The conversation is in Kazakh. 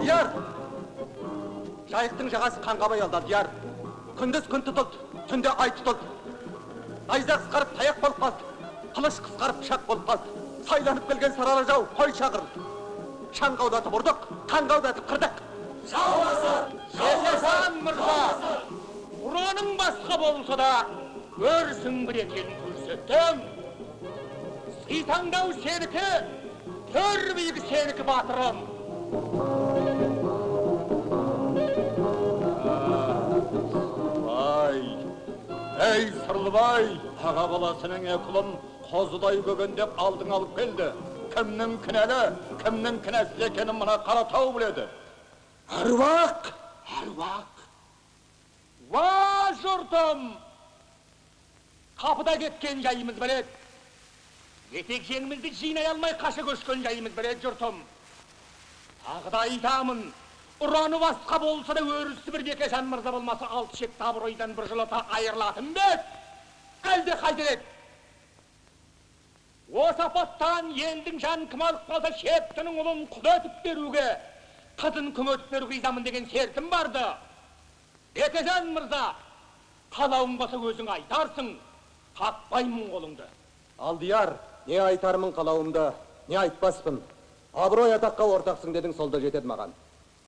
Алдияр! Жайықтың жағасы қанға боялды, Алдияр. Күндіз күн тұтылды, түнде ай тұтылды. Найза қысқарып таяқ болып қалды, қылыш қысқарып пышақ болып қалды. Сайланып келген сарала жау қой шақырылды. Шаңқаудатып ұрдық, қаңқаудатып қырдық. Бекежан мырза, ұраның басқа болса да, өрісің бір екенін көрсеттің. Сыйтаңдау сенікі, төр биігі сенікі, батырым. Сырлыбай, ей, Сырлыбай, аға баласының екі ұлын қозыдай көгендеп алдың алып келді. Кімнің кінәлі, кімнің кінәсіз екенін мына Қаратау біледі. Әруақ! Әруақ! Уа, жұртым! Қапыда кеткен жайымыз біледі. Етек жеңімізді жинай алмай қаша көшкен жайымыз біледі, жұртым. Тағы да айтамын, ұраны басқа болса да өрісі бір Бекежан мырза болмаса алты шекті абыройдан біржолата айырылатын ба еді? Әлде қайтер еді? Осы апаттан елдің жанын кім алып қалса, шептінің ұлын құда етіп беруге, қызын күң етіп беруге ризамын деген сертім барды. Бекежан мырза, қалауың болса өзің айтарсың, қақпаймын қолыңды. Алдияр, не айтармын қалауымды, не айтпаспын. Абырой атаққа ортақсың дедің, сол да жетеді маған.